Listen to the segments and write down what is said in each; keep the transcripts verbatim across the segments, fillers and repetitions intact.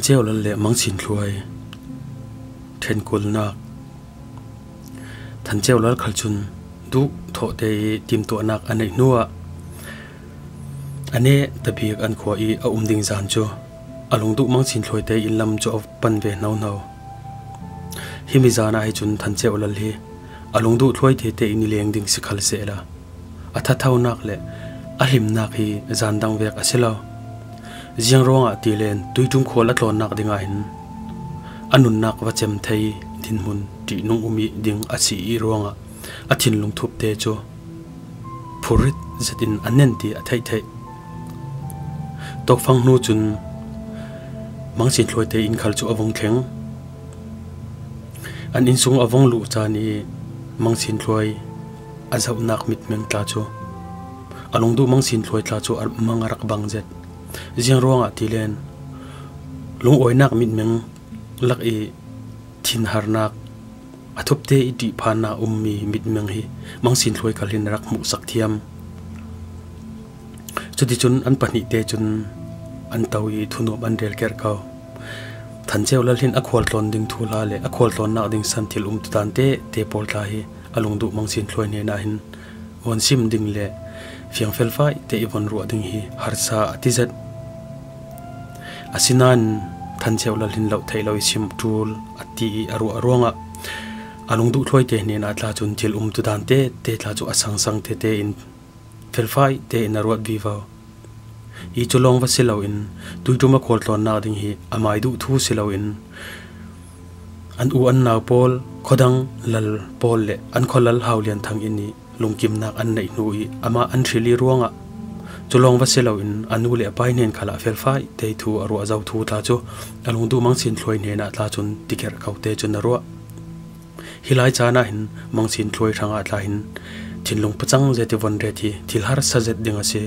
Ceuhlal le Mangsinthluai ṭhenkulnak. Than Ceuhlal khal cun duh thawhte i timtuahnak a neih hnuah a nehtabik an khua i a um ding zan cu a lungduh Mangsinthluai te inn lam cu a pan ve hnohno. Himi zan ah hi cun Than Ceuhlal hi a lungduh Thluai te te in i leng ding si khal sehla, a thathonak le a hlimnak hi zan dang vek a si lo. Ziang ruangah ti len tuiṭum khual a tlawnnak dingah hin a nunnak va cem thei dinhmun ṭihnung um i ding a si i ruangah a thinlung thupte cu phurrit zetin a nen ti a theih theih. Tawkfang hnu cun Mangsinthluai te inn khal cu a vung thleng. An innsung a vung luh caan i Mangsinthluai a zohnak mitmeng tla cu, a lungduh Mangsinthluai tla cu a mang a rak bang zet. Ziang ruangah ti len lungawinak mitmeng lak i thinharnak a thupte i ṭihphannak ummi mitmeng hi Mangsinthluai khal hin a rak hmuhsak thiam. Cuticun an pahnihte cun an to i thunuam an rel kerh ko. Than Ceuhlal hin a khualtlawn ding thuhla le a khualtlawnnak ding san thil umtutan tete pawl tla hi a lungduh Mangsinthluai hnenah hin von sim ding le fiang felfai te i von ruah ding hi harsa a ti zet. Asinain Than Ceuhlal hin loh theih lo i sim ṭul a ti i a ruah ruangah a lungduh Thluai te hnenah tla cun thil umtutan tete tla cu a sangsang tete in felfai tein a ruat vivo. I cu lawng va si loin tuiṭum a khualtlawnnak ding hi amai duh thu si loin an u an nau pawl, khuadang lal pawl le an khualal Hau Lian Thang in i lungkimnak an neih hnu i amah an hril i ruangah cu lawng va si loin a nu le a pa hnen khalah felfai tei thu a ruah zo thu tla cu a lungduh Mangsinthluai hnenah tla cun ti kerh ko te cun a ruah. Hi lai caan ah hin Mangsinthluai hrangah tla hin thinlung pacang zet i von ret hi thil harsa zet ding a si.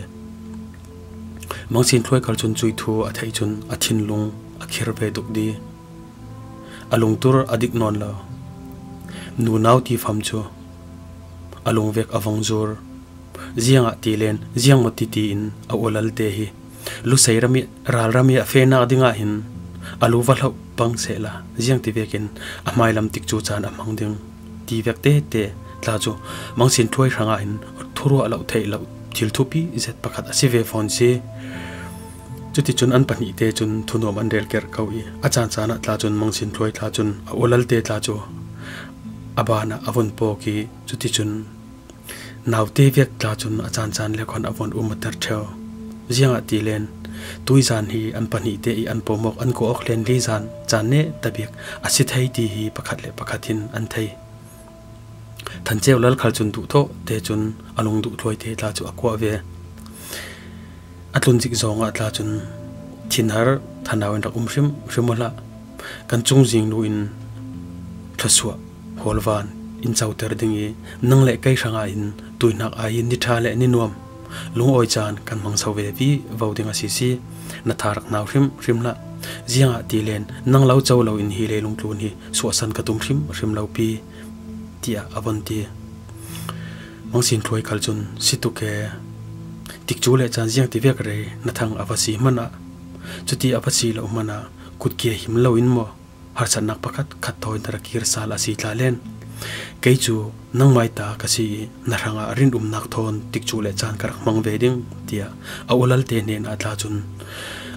Mangsinthluai khal cun cuih thu a theih cun a thinlung a khir ve tuk di. A lungtur a dik nawn lo. Nunau tifam cu a lungvek a vong zur. Ziangah ti len, ziangmaw titi in a ualal te hi lusei ram i, ralram i a fehnak dingah hin a lu va hloh pang sehla, ziangti vekin a hmailam tikcu caan a hmang ding ti vek tete tla cu Mangsinthluai hrangah hin thuruah loh theih loh thil thupi zet pakhat a si ve fawn si. Cuticun an pahnihte cun thunuam an rel kerh ko i a caancaan ah tla cun Mangsinthluai tla cun a ualalte tla cu a banah a von pawk i cuticun naute vek tla cun a caancaan le khuan a von um a ter ṭheu. Ziangah ti len tuizan hi an pahnihte i an pawmawk an kuah awk hlen li zan caan nehtabik a si thei ti hi pakhat le pakhat hin an thei. Than Ceuhlal khal cun duhthawh te cun a lungduh Thluai te tla cu a kuah ve. A tlunzik zawngah tla cun thinhar thanau in rak um hrim hrim uh hlah. Kan cungzing nu in thluasuah hualvan in coter ding i nang le kei hrangah in tuihnak ai in ni ṭha le ni nuam lungawi caan kan hmangso ve vivo ding a si si. Na tha rak nau hrim hrim hlah. Ziangah ti len nang lo co loin hi leilung tlun hi suahsan ka tum hrim hrim lo pi, tiah a von ti. Mangsinthluai khal cun si tuk e, tikcu le caan ziangti vek rei na thang a va si hmanah, cuti a va si lo hmanah kutkia him loin maw harsatnak pakhat khat thawi na ra kir sal a si tla len. Kei cu nangmai ta ka si i na hrangah rinumnak thawn tikcu le caan ka rak hmang ve ding, tiah a ualalte hnenah tla cun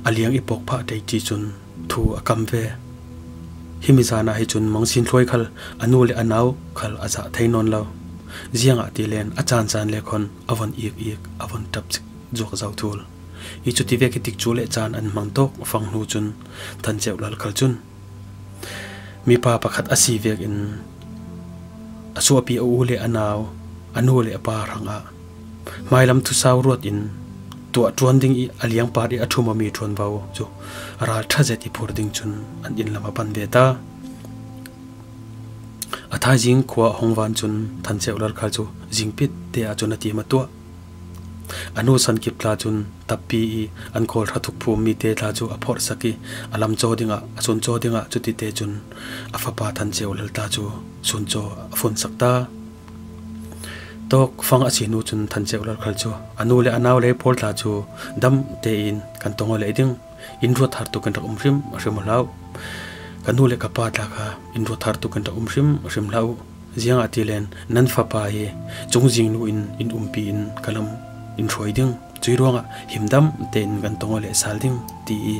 a liang i pawk phah tei ti cun thu a kam ve. Himi zan ah hi cun Mangsinthluai khal a nu le a nau khal a zah thei nawn lo. Ziangah ti len a caancaan le khuan a von ik ik a von ṭap cik zuak zo thul. I cuti vek i tikcu le caan an hmang tawk fang hnu cun Than Ceuhlal khal cun mipa pakhat a si vekin a suahpi a u le a nau, a nu le a pa hrangah hmailam thusau ruat in tuah ṭuan ding i a liangpar i a ṭhum awmi ṭuanvo cu ral ṭha zet i phur ding cun an inn lam a pan ve ta. A thaizing khua a hung van cun Than Ceuhlal khal cu zingpit te ahcun a tim a tuah. A nu Sankip tla cun tappi i an khawl ṭha thuk phum mi te tla cu a phorhsak i a lamcaw dingah, a suncaw dingah cuti te cun a fapa Than Ceuhlal tla cu suncaw a funsak ta. Tawkfang a si hnu cun Than Ceuhlal khal cu a nu le a nau lei pawl tla cu dam tein kan tong aw leh ding. In ruat har tukin rak um hrim hrim hlah uh. Ka nu le ka pa tla kha in ruat har tukin rak um hrim hrim hlah uh. Ziangahtile nan fapa hi cungzingnu in in umpi in ka lam in hruai ding. Cui ruangah himdam tein kan tong aw leh sal ding, ti i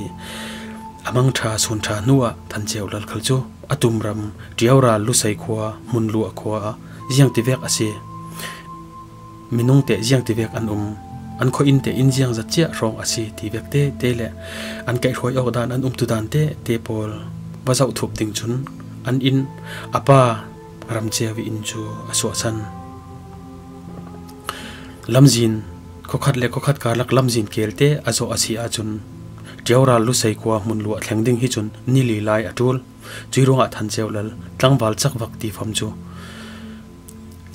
a mangṭha sunṭha hnuah Than Ceu Lal khal cu a tumram Ṭiaural Lusei khua, Hmunluah khua ah ziangtivek a si, minung te ziangtivek an um, an khua in te in ziang zat ciah hrawng a si ti vek tete le an kaihhruai awk dan, an umtu dan tete pawl va zoh thup ding cun an in a pa Ram Ceu i in cu a suahsan. Lamzin khuakhat le khuakhat karlak lamzin kelte a zawh a si ahcun Ṭiaural Lusei khua, Hmunluah thleng ding hi cun ni li lai a ṭul. Cui ruangah Than Ceu Lal tlangval cakvak ti fam cu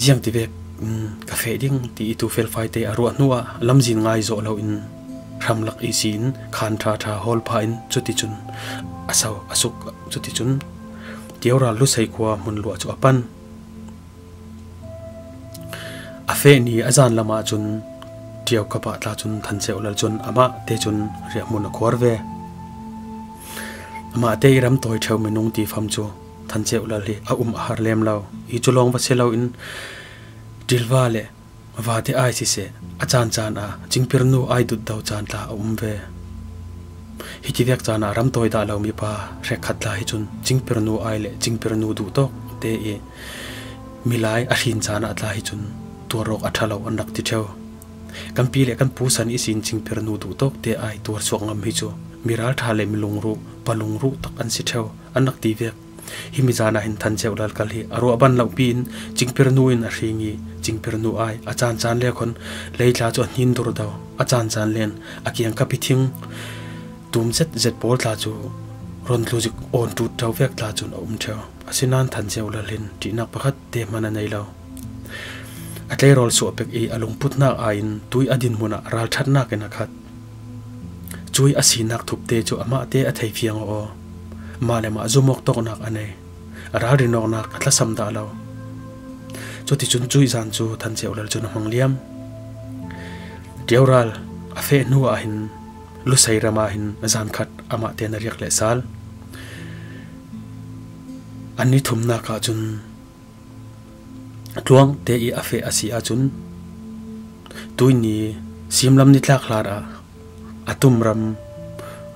ziangtivek, um, ka feh ding ti i tu felfai te a ruah hnuah lamzin ngai zawh loin hramlak ihsi in khan ṭha ṭha hawl pha in cuticun a sau a suk. Cuticun Ṭiaural Lusei khua, Hmunluah cu a pan. A feh ni a zan lam ahcun Ṭiau Kapah tla cun Than Ceu Lal cun amah te cun riahhmun a khuar ve. Amah te i ram tawi ṭheu minung ti fam cu Than Ceu Lal hi a um a har lem lo. Hi cu lawng va si loin ṭilva le vate ai siseh, a caan caan ah cingpirnu ai dutdo caan tla a um ve. Hitivek caan ah ram tawi dah lomi pa hrekkhat tla hi cun cingpirnu ai le cingpirnu duh tawk te i milai a hrin caan ah tla hi cun tuar awk a ṭha lo an rak ti ṭheu. Kan pi le kan pu san ihsin cingpirnu duh tawk te ai tuar suak ngam hi cu mi ralṭha le mi lungruh, pa lungruh tak an si ṭheu an rak ti vek. Himi zan ah hin Than Ceu Lal khal hi a ruah ban lohpi in cingpirnu in a hring i cingpirnu ai a caan caan le khon lei tla cu a hnin dur do, a caan caan len a kiangkap i thing tum zet zet pawl tla cu ron tlu zik awn ṭut ṭo vek tla cun a um ṭheu. Asinain Than Ceu Lal hin ṭihnak pakhat te hman a nei lo. A tleirawl suah pek i a lungputnak aiin tui a dinhmun ah ralṭhatnak in a khat. Cui a sinak thupte cu amah te a thei fiang aw. Mah le mah zumawk tawknak a nei. A ralrin awknak a tlasam dah lo. Cuticun cui zan cu Than Ceu Lal cun a hmang liam. Ṭiaural a feh hnu ah hin Lusei ram ah hin zan khat amah te na riak le sal. An ni thumnak ahcun tluang te i a feh a si ahcun tuini simlam nitlak hlar ah a tumram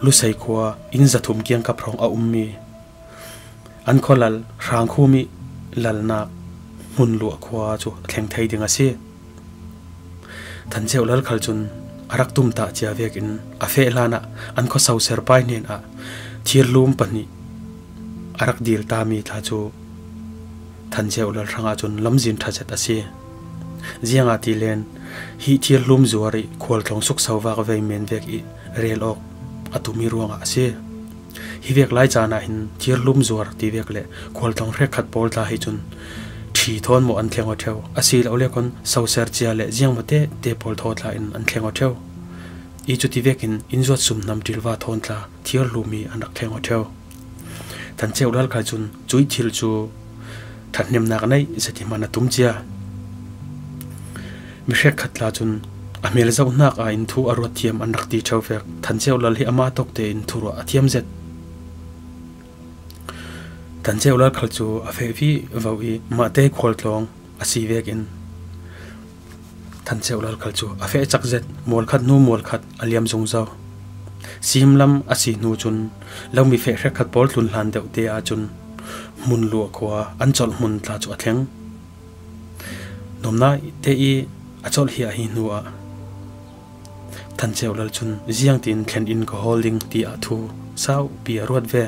Lusei khua inn zathum kiangkap hrawng a ummi an khualal Hrangkhum i lalnak Hmunluah khua cu a thleng thei ding a si. Than Ceu Lal khal cun a rak tumtah cia vekin a feh hlan ah an khuasoser pai hnen ah thirhlum pahnih a rak dil tami tla cu Than Ceu Lal hrangah cun lamzin ṭha zet a si. Ziangahtile hi thirhlum zuar i khualtlawng sukso vak vei men vek i rel awk a tumi ruangah a si. Hi vek lai caan ah hin thirhlum zuar ti vek le khualtlawng hrekkhat pawl tla hi cun ṭhi thawn maw an thleng aw ṭheu, a si lo le khon soser cia le ziangmate te pawl thaw tla in an thleng aw ṭheu. I cuti vekin inn zuat sum hnam ṭilva thawn tla thirhlum hi an rak thleng aw ṭheu. Than Ceu Lal khal cun cui thil cu ṭhathnemnak nei zet i hman a tum cia. Mi hrekkhat tla cun a hmel zohnak ah in thu a ruat thiam an rak ti ṭheu vek. Than Ceu Lal hi amah tawk tein thuruah a thiam zet. Than Ceu Lal khal cu a feh vivo i mahte khualtlawng a si vekin Than Ceu Lal khal cu a feh cak zet, mual khat hnu mual khat a liam zungzo. Simlam a si hnu cun lomi feh hrekkhat pawl tlun hlan deuh te ahcun Hmunluah khua an colh hmun tla cu a thleng. Nuamnaite i a colh hi a hi hnu ah Than Ceu Lal cun ziangtin thlen in ka hawl ding tiah thu saupi a ruat ve.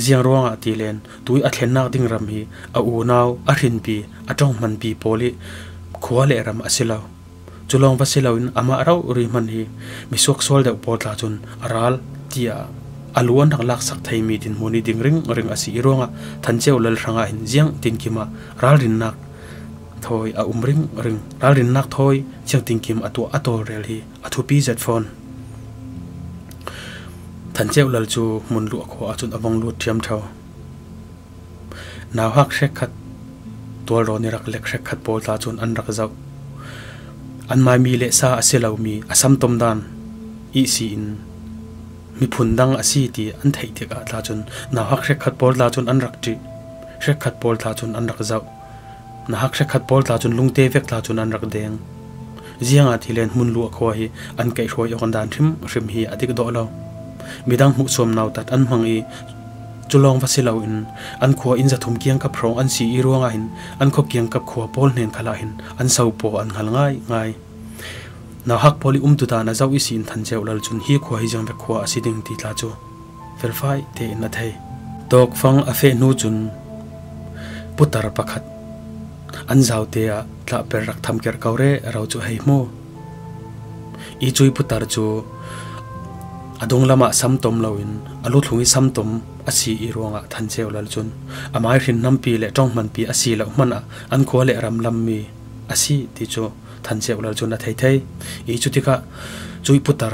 Ziang ruangah tilen tui a thlennak ding ram hi a unau, a hrinpi, a ṭong hmanpi pawl i khua le ram a si lo. Cu lawng va si loin amah rori hman hi mi suaksual deuh pawl tla cun a ral tiah a lu an rak laksak theimi dinhmun i ding ringring a si i ruangah Than Ceu Lal hrangah hin ziang tinkim ah ralrinnak thawi a um ringring. Ralrinnak thawi ziang tinkim a tuah a tawlrel hi a thupi zet fawn. Than Ceu Lal cu Hmunluah khua ahcun a vung lut ṭhiamṭheu. Nauhak hrekkhat, tualrawn i rak lek hrekkhat pawl tla cun an rak zoh. An maimi le sa a si lomi a samtom dan ihsi in miphun dang a si ti an theih tikah tla cun nauhak hrekkhat pawl tla cun an rak ṭih, hrekkhat pawl tla cun an rak zoh, nauhak hrekkhat pawl tla cun lungte vek tla cun an rak deng. Ziangahtile hmun luah khua hi an kaihhruai awk dan hrimhrim hi a dik dawh lo. Midang hmuhsuam nautat an hmang i, cu lawng va si loin an khua in zathum kiangkap hrawng an si i ruangah hin an khua kiangkap khua pawl hnen khalah hin an so paw an hngal ngaingai. Nauhak pawl i umtutan a zoh ihsin Than Ceu Lal cun hi khua hi ziangvek khua a si ding ti tla cu felfai tein a thei. Tawkfang a feh hnu cun putar pakhat an zaute ah tlahper rak thamker ko rero cu hei hmu. I cui putar cu a dunglam ah samtom loin a luthlung i samtom a si i ruangah Than Ceu Lal cun a mai hrin hnampi le ṭong hmanpi a si lo hmanh ah an khua le ram lammi a si ti cu Than Ceu Lal cun a thei thei. I cu tikah cui putar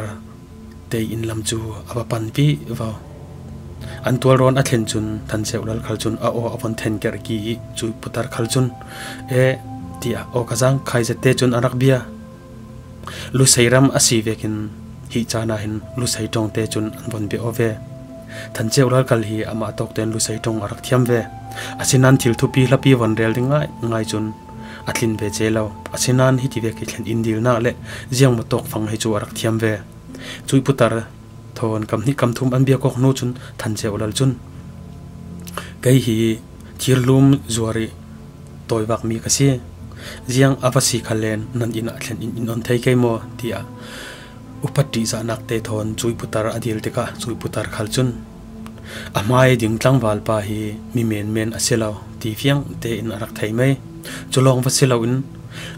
tei in lam cu a va panpi vo. An tualrawn a thlen cun Than Ceu Lal khal cun a aw a von thenkerh ki i cui putar khal cun, "E," tiah aw ka zang khai zette cun a rak bia. Lusei ram a si vekin hi caan ah hin Lusei ṭongte cun an von bia aw ve. Than Ceu Lal khal hi amah tawkten Lusei ṭong a rak thiam ve. Asinain thil thupi hlapi von rel ding ngai ngai cun a tlin ve ce lo. Asinain hiti vek hi thlen in dilnak le ziangmaw tawkfang hi cu a rak thiam ve. Cui putar thawn kam hnih kam thum an biak awk hnu cun Than Ceu Lal cun, "Kei hi thirhlum zuar i tawivakmi ka si. Ziang a va si kha len nan inn ah thlen in in on thei kei maw?" tiah upat ṭihzahnak te thawn cui putar a dil tikah cui putar khal cun, "A hmai ding tlangval pa hi mi menmen a si lo ti fiang tein a rak thei mei. Cu lawng va si loin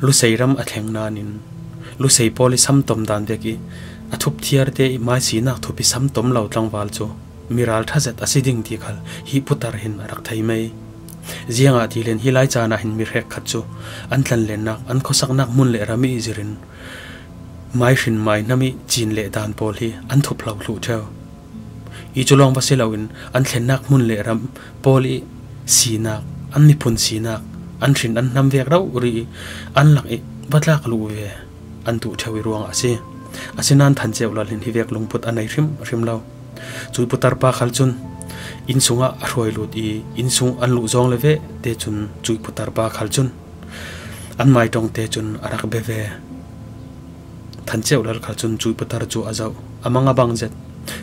Lusei ram a thleng nain Lusei pawl i samtom dan vek i a thup thiar te i mai sinak thup i samtom lo tlangval cu mi ralṭha zet a si ding ti khal hi putar hin a rak thei mei. Ziangahtile hi lai caan ah hin mi hrekkhat cu an tlanlennak, an khuasaknak hmun le ram i zirin mai hrin mai hnam i cin le dan pawl hi an thup hlo thluh ṭheu. I cu lawng va si loin an thlennak hmun le ram pawl i sinak, an miphun sinak, an hrin an hnam vek rori i an lak i va tlak luh ve an duh ṭheu i ruangah a si. Asinain Than Ceu Lal hin hi vek lungput a nei hrimhrim lo. Cui putar pa khal cun inn sungah a hruai lut i inn sung an luh zawng le ve te cun cui putar pa khal cun an mai ṭongte cun a rak bia ve. Than Ceu Lal khal cun cui putar cu a zoh, a mang a bang zet.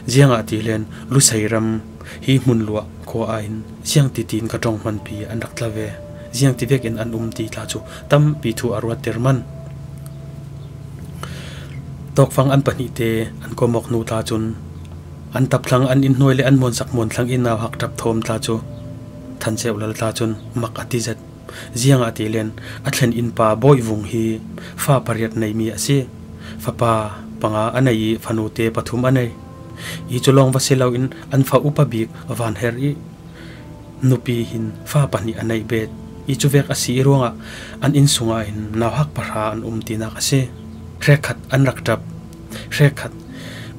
Ziangahtile Lusei ram hi hmun luah khua ah hin ziangtitin ka ṭong hmanpi an rak tla ve, ziangti vekin an um ti tla cu tampi thu a ruatter man. Tawkfang an pahnihte an kom awk hnu tla cun an tapthlang, an inn hnuai le an muansak muanthlang i nauhak ṭap thawm tla cu Than Ceu Lal tla cun mak a ti zet. Ziangahtile a thlen innpa Bawi Vung hi fa pariat neimi a si. Fapa panga a nei i fanute pathum a nei. I cu lawng va si loin an fa upa bik Van Herh i nupi hin fa pahnih a neih bet. I cu vek a si i ruangah an inn sungah hin nauhak pahra an um tinak a si. Hrekkhat an rak ṭap, hrekkhat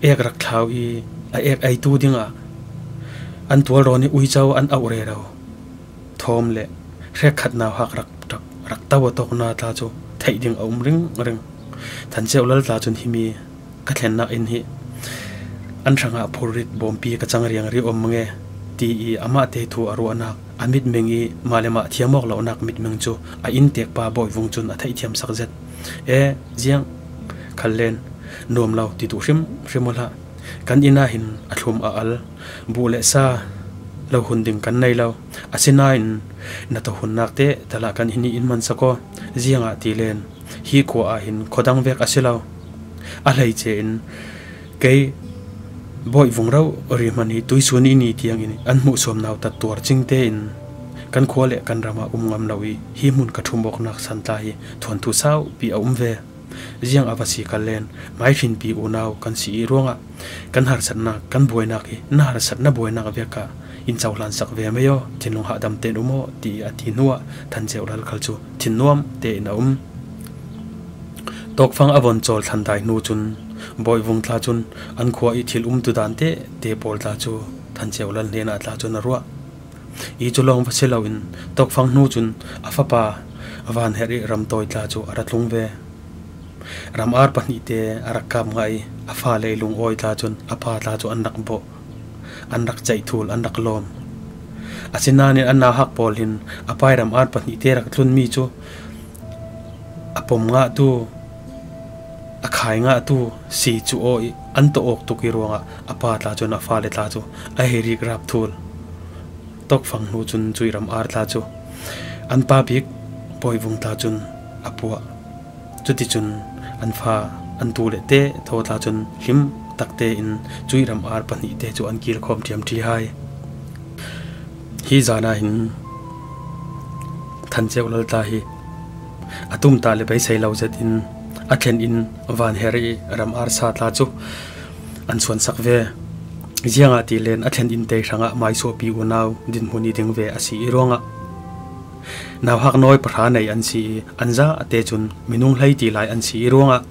ek rak thlau i a ek eitu dingah an tualrawn i uico an auh rero thawm le hrekkhat nauhak rak ṭap, rak to a tawkna tla cu theih ding a um ringring. Than Ceu Lal tla cun himi ka thlennak inn hi an hrangah phurrit bawmpi ka cang riangri om mange ti i amahte thu a ruahnak, a mitmeng i mah le mah thiam awk lonak mitmeng cu a inntekpa Bawi Vung cun a theihthiamsak zet. E, ziang khal len nuam lo ti duh hrimhrim aw hlah. Kan inn ah hin a thlum a al, buh le sa lo hun ding kan nei lo. Asinain na tohunnak te talah kan inn hi in hmansak aw. Ziangahtile hi khua ah hin khuadang vek a si lo. A hleice in kei Bawi Vung rori hmanh hi tuisun i ni tiangin an hmuhsuam nautat tuar cing tein kan khua le kan ram ah um ngam lo i hi hmun ka ṭhum awknak san tla hi thuanthu saupi a um ve. Ziang a va si khal len, mai hrinpi unau kan si i ruangah kan harsatnak, kan buainak hi na harsatna buainak vek ah in cohlansak ve mei aw, thinlung hahdam tein um aw, ti a ti hnuah Than Ceu Lal khal cu thinnuam tein a um. Tawkfang a von cawl thlandai hnu cun Bawi Vung tla cun an khua i thil umtu dan te te pawl tla cu Than Ceu Lal hnenah tla cun a ruah. I cu lawng va si loin tawkfang hnu cun a fapa Van Herh i ramtawi tla cu a ra tlung ve. Ram ar pahnihte a rak kap ngah i a fale lungawi tla cun a pa tla cu an rak bawh, an rak ceih thul, an rak lawm. Asinain an nauhak pawl hin a pai ram ar pahnihte rak tlunmi cu a pom ngahtu, a khai ngahtu si cu aw i an tawh awk tuk i ruangah a pa tla cun a fale tla cu a hei rik rap thul. Tawkfang hnu cun cuih ram ar tla cu an pa bik Bawi Vung tla cun a puah. Cuticun an fa, an tu le te thaw tla cun hlim takte in cuih ram ar pahnihte cu an kilkhawm ṭiamṭi hai. Hi zan ah hin Than Ceu Lal tla hi a tumtah le beisei lo zet in a thlen in van her i ram ar sa tla cu an suansak ve. Ziangahtile a thlen in te hrangah maisuahpi unau dinhmun i ding ve a si i ruangah nauhak nawi pahra nei an si i an zate cun minung hlei ti lai an si i ruangah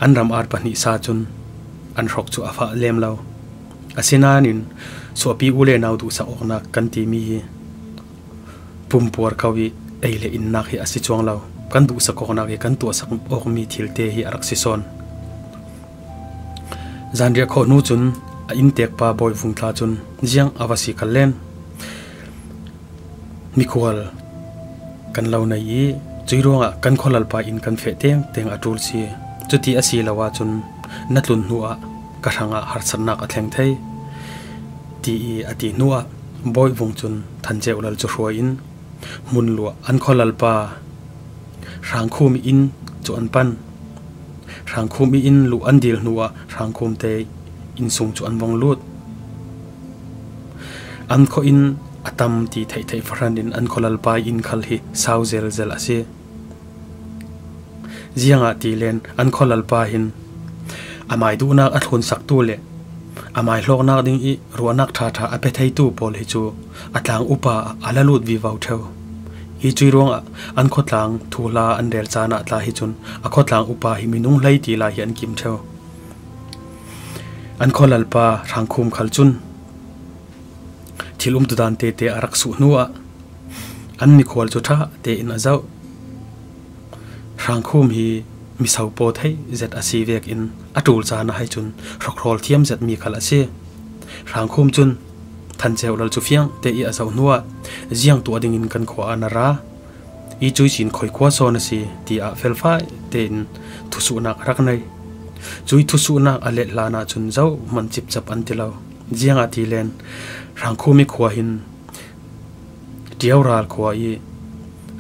an ram ar pahnih sa cun an hrawk cu a fah lem lo. Asinain suahpi u le nau duhsak awknak kan timi hi pumpuar ko i ei le innak hi a si cuang lo. Kan duhsak awknak i kan tuahsak awkmi thilte hi a rak si sawn. Zanriah khawh hnu cun a inntekpa Bawi Vung tla cun ziang a va si khal len mikhual kan lo nei i cuih ruangah kan khualalpa in kan feh tengteng a ṭul si. Cuti a si lo ahcun na tlun hnuah ka hrangah harsatnak a thleng thei, ti i a ti hnuah Bawi Vung cun Than Ceu Lal cu hruai in hmun luah an khualalpa Hrangkhum i inn cu an pan. Hrangkhum i inn luh an dil hnuah Hrangkhum te inn sung cu an vung lut. An khuainn a tam ti theihtheih fahran in an khualalpa i inn khal hi sau zelzel a si. Ziangahtile an khualalpa hin a mai duhnak a thlawnsaktu le a mai hlawknak ding i ruahnak ṭhaṭha a pe theitu pawl hi cu a tlang upa ah a la lut vivo ṭheu. Hi cuih ruangah an khuatlang thuhla an rel caan ah tla hi cun a khuatlang upa hi minung hlei ti lai hi an kim ṭheu. An khualalpa Hrangkhum khal cun thil umtudan tete a rak suh hnuah an mikhual cu ṭha tein a zoh. Hrangkhum hi miso paw theih zet a si vekin a ṭul caan ah hai cun hrokhrawl thiam zetmi khal a si. Hrangkhum cun Than Ceu Lal cu fiang te i a zoh hnuah ziang tuah dingin kan khua ah na ra i cuih cin khoi khua sawn a si, tiah felfai tein thusuhnak a rak nei. Cuih thusuhnak a let hlan ahcun zohhmanh cipcap an ti lo. Ziangahtile Hrangkhum i khua hin Ṭio ral khua i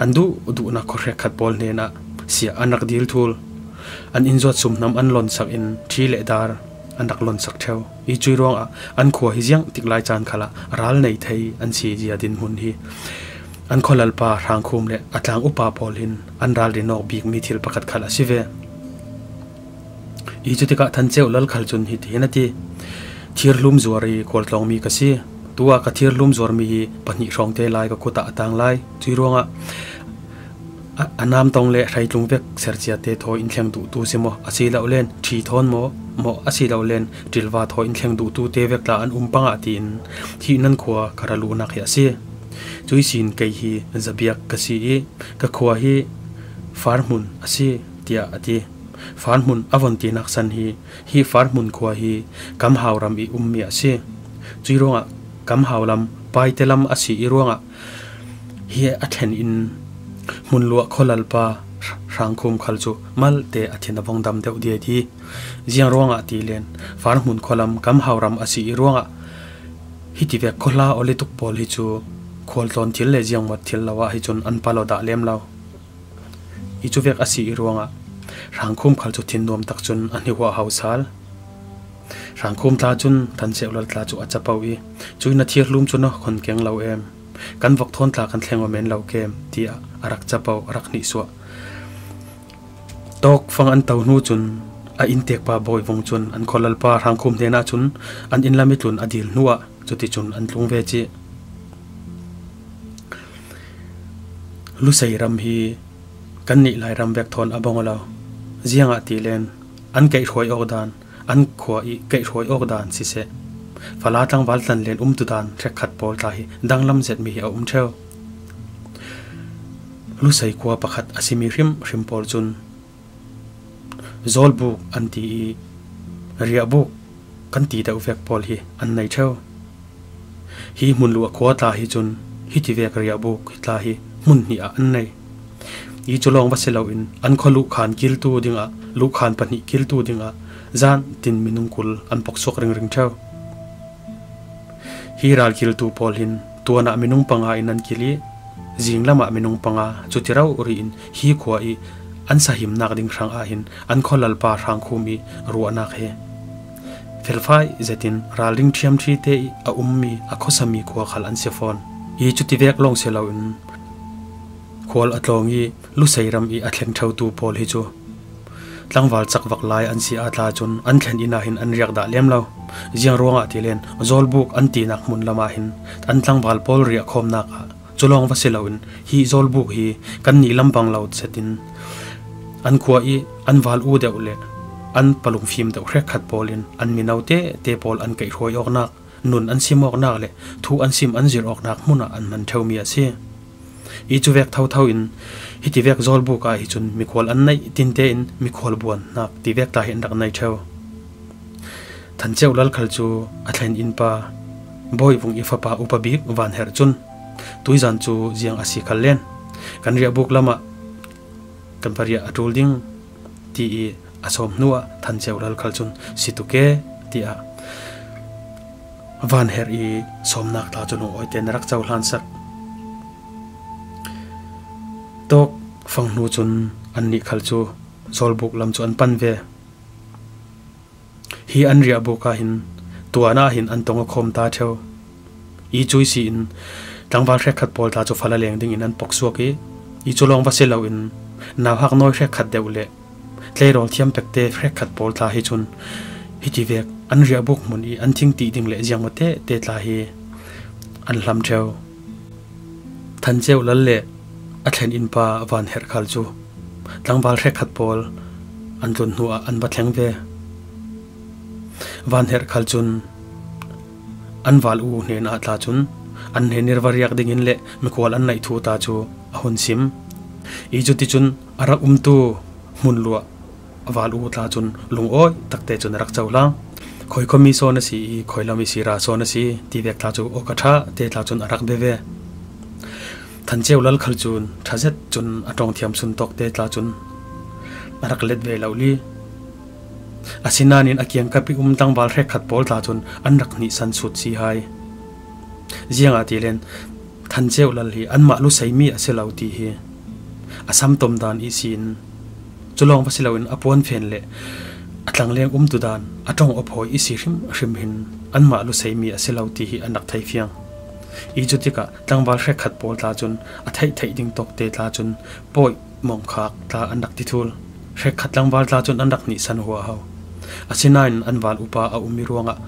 an duh duhnak khua hrekkhat pawl hnenah siah an rak dil thul. An inn zuat sumhnam an lonsak in ṭhi le dar an rak lonsak ṭheu. I cuih ruangah an khua hi ziang tik lai caan khalah ral nei thei an si zia dinhmun hi an khualalpa Hrangkhum le a tlang upa pawl hin an ralrin awk bikmi thil pakhat khal a si ve. I cutikah Than Ceu Lal khal cun hitihin a ti, thirhlum zuar i khualtlawngmi ka si. Tu ah ka thirhlum zuarmi hi pahnih hrawngte lai ka kut ah a tang lai. Cuih ruangah a, a namtong le hreitlung vek serciate thawi in thleng duhtu si maw, a si lo len ṭhi thawn maw, maw a si lo len ṭilva thawi in thleng duhtu te vek tla an um pangah tiin hi nan khua ka ra luhnak hi a si. Cuih sin kei hi zabiak ka si i ka khua hi farhmun a si, tiah a ti. Farhmun a von tinak san hi, hi farhmun khua hi Kamhau ram i ummi a si. Cuih ruangah Kamhau lam, Paite lam a si i ruangah hi a thlen in hmunluah khualalpa Hrangkhum khal cu malte a thin a vong dam deuh diai ti. Ziang ruangah ti len farhmun khualam Kamhau ram a si i ruangah hitivek khuahla olituk pawl hi cu khualtlawn thil le ziangmuat thil lo ah hi cun an palo dah lem lo. I cuvek a si i ruangah Hrangkhum khal cu thin nuam tak cun an hi huahhau sal. Hrangkhum tla cun Than Ceu Lal tla cu a capo i, "Cuih na thirhlum cu na hon keng lo em? Kan vok thawn tla kan thleng aw men lo kem?" tiah a rak capo, a rak hnihsuah. Tawkfang an to hnu cun a inntekpa Bawi Vung cun an khualalpa Hrangkhum hnenah cun an inn lam i tlun a dil hnuah cuticun an tlung ve cih. Lusei ram hi kannih Lairam vek thawn a bawng lo. Ziangahtile an keihhruai awk dan, an khua i keihhruai awk dan siseh, fala tlangval tlan len umtu dan hrekkhat pawl tla hi danglam zetmi hi a um ṭheu. Lusei khua pakhat a simi hrimhrim pawl cun Zawlbuk an ti i, riahbuk kan ti deuh vek pawl hi an nei ṭheu. Hi Hmunluah khua tla hi cun hitivek riahbuk tla hi hmun hnih ah an nei. I cu lawng va si loin an khua luhkhan kiltu dingah, luhkhan pahnih kiltu dingah zan tin minung kul an poksuak ringring ṭheu. Hi ralkiltu pawl hin tuanah minung panga in an kil i, zinglamah minung panga, cuti rori in hi khua i an sahimnak ding hrang ah hin an khualalpa hrangkhum i ruahnak he felfai zetin ralring ṭhiamṭhi te i a ummi, a khuasami khua khal an si fawn. I cutivek lawng si loin khual a tlawng i Lusei ram i a thleng ṭheutu pawl hi cu tlangval cakvak lai an si ah tla cun an thlen inn ah hin an riak dah lem lo. Ziang ruangah ti len Zawlbuk an tinak hmun lamah hin an tlangval pawl riahkhawmnak ah cu lawng va si loin hi Zawlbuk hi kannih lam bang lo zetin an khua i an val u deuh le an palung fim deuh hrekkhat pawl in an mino tete pawl an kaihhruai awknak, nun an sim awknak le thu an sim an zir awknak hmun ah an hman ṭheumi a si. I cuvek thotho in hitivek Zawlbuk ah hi cun mikhual an neih tinte in mikhual buannak tivek tla hi an rak nei ṭheu. Than Ceu Lal khal cu a thlen innpa Bawi Vung i fapa upa bik Van Herh cun tuizan cu ziang a si khal len kan riahbuk lamah kan va riah a ṭul ding ti i a sawm hnuah Than Ceu Lal khal cun si tuk e tiah Van Herh i sawmnak tla cu lungawi tein a rak cohlan sak. Tawk fang hnu cun annih khal cu Zawlbuk lam cu an pan ve. Hi an riahbuk ah hin tuan ah hin an tong a khawm ta ṭheu. I cui si in tlangval hrekkhat pawl tla cu fala leng dingin an poksuak i, i cu lawng va si loin nauhak nawi hrekkhat deuh le tleirawl thiam pekte hrekkhat pawl tla hi cun hitivek an riahbuk hmun i an thingtih ding le ziangmawte te tla hi an hlam ṭheu. Than Ceu Lal le a thlen innpa Van Herh khal cu tlangval hrekkhat pawl an tlun hnuah an va thleng ve. Van Herh khal cun an val u hnen ah tla cun an hnen i va riak dingin le mikhual an neih thu ta cu a hun sim. I cuticun a rak umtu Hmunluah a val u tla cun lungawi takte cun a rak cohlang. Khoi khuami sawn a si i, khoi lam i sira sawn a si tivek tla cu awk a ṭha te tla cun a rak bia ve. Than Ceu Lal khal cun ṭha zet cun a ṭawngthiam sun tawkte tla cun a rak let ve lo li. Asinain a kiangkap i um tlangval hrekkhat pawl tla cun an rak hnihsan sut si hai. Ziangahtile Than Ceu Lal hi anmah Luseimi a si lo ti hi a samtom dan ihsin cu lawng va si loin a puanfen le a tlangleng umtu dan a ṭong awphawi i si hrimhrim hin anmah Luseimi a si lo ti hi an rak thei fiang. I cutikah tlangval hrekkhat pawl tla cun a theih theih ding tawkte tla cun pawi mawngkhak tla an rak ti thul. Hrekkhat tlangval tla cun an rak hnihsan huaho. Asinain an val upa a um i ruangah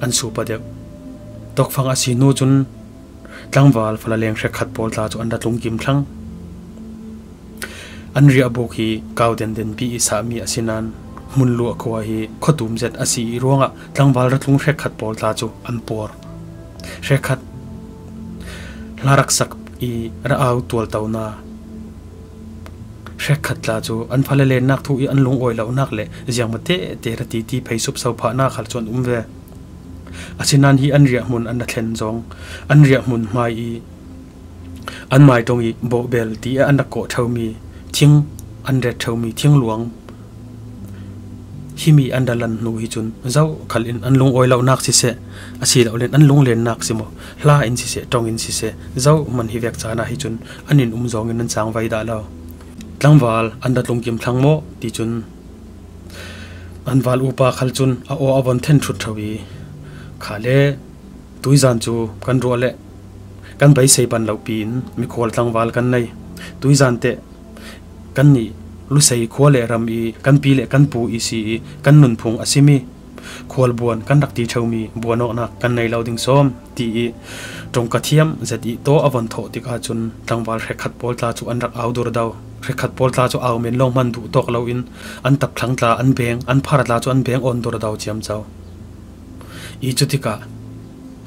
an supa deuh. Tawkfang a si hnu cun tlangval falaleng hrekkhat pawl tla cu an ra tlungkim thlang. An riahbuk hi kau dendenpi i sahmi a si nain Hmunluah khua hi khuatum zet a si i ruangah tlangval ra tlung hrekkhat pawl tla cu an puar. Hrekkhat hla rak sak i ra au tualtona hrekkhat tla cu an falalennak thu i an lungawi lonak le ziangmawte te ra titi phei supso phahnak khal cu an um ve. Asinain hi an riahhmun an ra thlen zong an riahhmun hmai i an mai ṭong i bawhbel ti i an rak kawh ṭheumi thing, an ret ṭheumi thingluang, himi an ra lan hnu hi cun zokhal in an lungawi lonak siseh, asilole an lunglennak si maw, hla in siseh, ṭong in siseh, zohman hi vek caan ah hi cun an in um zongin an cangvai dah lo. Tlangval an ra tlungkim thlang maw ti cun an val upa khal cun a aw a von then ṭhut ṭho i, kha le tuizan cu kan ruah le kan beisei pan lo piin mikhual tlangval kan nei. Tuizan teh kannih Lusei khua le ram i kan pi le kan pu i si i kan nunphung a simi khual buan kan rak ti ṭheumi buan awknak kan nei lo ding sawm ti i ṭongka thiam zet i taw a von thawh tikah cun tlangval hrekkhat pawl tla cu an rak au durdo. Hrekkhat pawl tla cu au men lawng hman duh tawk loin an tapthlang tla an beng, an phar tla cu an beng awn durdo ciamco. I cutikah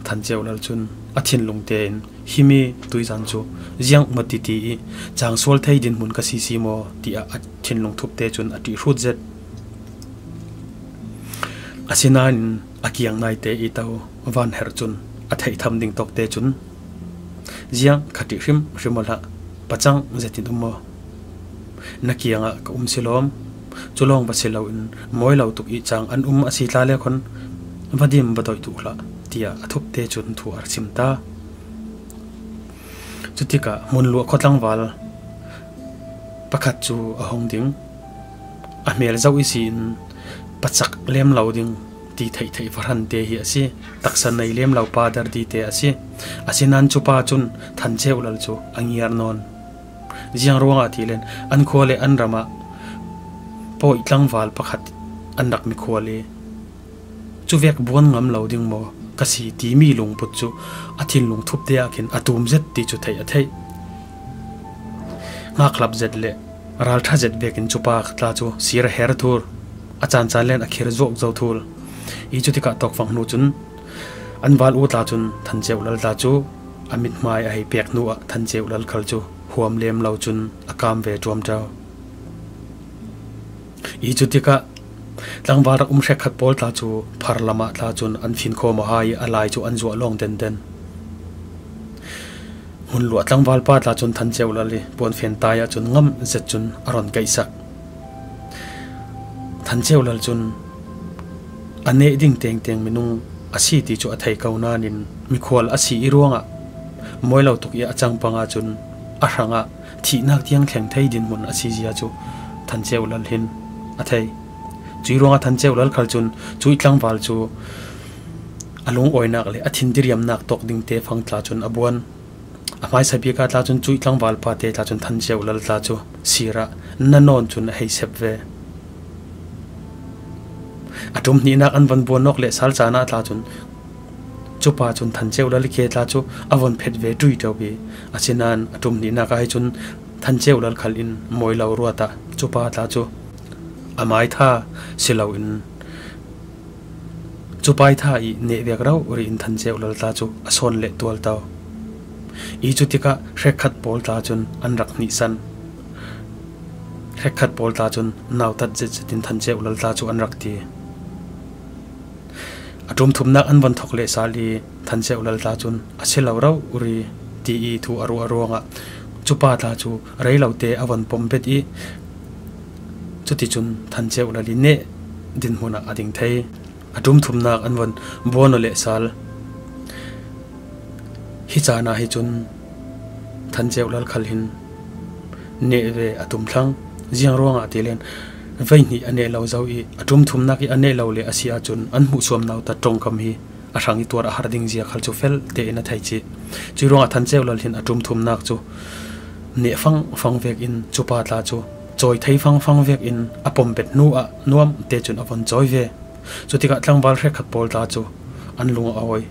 Than Ceu Lal cun a thinlung tein, "Himi tuizan cu ziang maw titi i cang sual thei dinhmun ka si si maw?" tiah a thinlung thupte cun a ṭih hrut zet. Asinain a kiang naite i to vanherh cun a theih tham ding tawkte cun, "Ziang kha ṭih hrimhrim aw hlah, pacang zetin um maw? Na kiangah ka um si lawm, cu lawng va si loin mawi lo tuk i cang an um a si tla le khan va dim va doih duh hlah," tiah a thupte cun thu a rak chim ta. Cutikah hmunluah khua tlangval pakhat cu a hung ding. A hmel zoh ihsin pacak lem lo ding ti theihtheih va hrante hi a si. Taksa nei lem lo pa dardi te a si. Asinain cupa cun Than Ceu Lal cu a ngiar nawn. Ziang ruangah ti len an khua le an ramah pawi tlangval pakhat an rak mikhual i, "Cuvek buan ngam lo ding maw ka si?" timi lungput cu a thinlung thupte ah khin a tum zet ti cu theih a theih. Hngakhlap zet le ralṭha zet vekin cupa tla cu sir a her thul, a caancaan len a khir zuak zo thul. I cutikah tawkfang hnu cun an val u tla cun Than Ceu Lal tla cu a mithmai a hei pek hnu ah Than Ceu Lal khal cu huam lem lo cun a kam ve ṭuamṭau. I cutikah tlangval rak um hrekkhat pawl tla cu phar lamah tla cun an fin khawm aw hai i a lai cu an zuah lawng denden. Hmunluah tlangval pa tla cun Than Ceu Lal i puanfen tai ah cun ngamh zet cun a ron kaihsak. Than Ceu Lal cun a neh ding tengteng minung a si ti cu a thei ko nain, mikhual a si i ruangah mawi lo tuk i a cang pang ahcun a hrangah thihnak tiang thleng thei dinhmun a si zia cu Than Ceu Lal hin a thei. Cui ruangah Than Ceu Lal khal cun cui tlangval cu a lungawinak le a thin diriamnak tawk dingte fang tla cun a buan. A hmaisa bik ah tla cun cui tlangval pate tla cun Than Ceu Lal tla cu sir ah na nawn cun a hei sep ve. A ṭum hnihnak an von buan awk le sal caan ah tla cun cupa cun Than Ceu Lal i ke tla cu a von phet ve ṭuiṭo i, asinain a ṭum hnihnak ah hi cun Than Ceu Lal khal in mawi lo ruat ah cupa tla cu a maitha si loin, cupa i tha i neh vek rori in Than Ceu Lal tla cu a sawn leh tualto. I cutikah hrekkhat pawl tla cun an rak hnihsan. Hrekkhat pawl tla cun nautat zetzet in Than Ceu Lal tla cu an rak ti. A ṭum thumnak an von thok leh sal i Than Ceu Lal tla cun a si lo rori ti i thu a ruah ruangah cupa tla cu rei lote a von pom bet i, cuticun Than Ceu Lal i neh dinhmun ah a ding thei. A ṭum thumnak an von buan aw leh sal hi caan ah hi cun Than Ceu Lal khal hin neh ve a tum thlang. Ziang ruangah ti len, veihnih a neh lo zo i a ṭum thumnak i a neh lo le a si ahcun an hmuhsuam nautat ṭongkam hi a hrang i tuar a har ding zia khal cu fel tein a thei cih. Cui ruangah Than Ceu Lal hin a ṭum thumnak cu neh fangfang vekin cupa tla cu cawi thei fangfang vekin a pom bet hnu ah nuam te cun a von cawi ve. Cutikah tlangval hrekkhat pawl tla cu an lung a awi,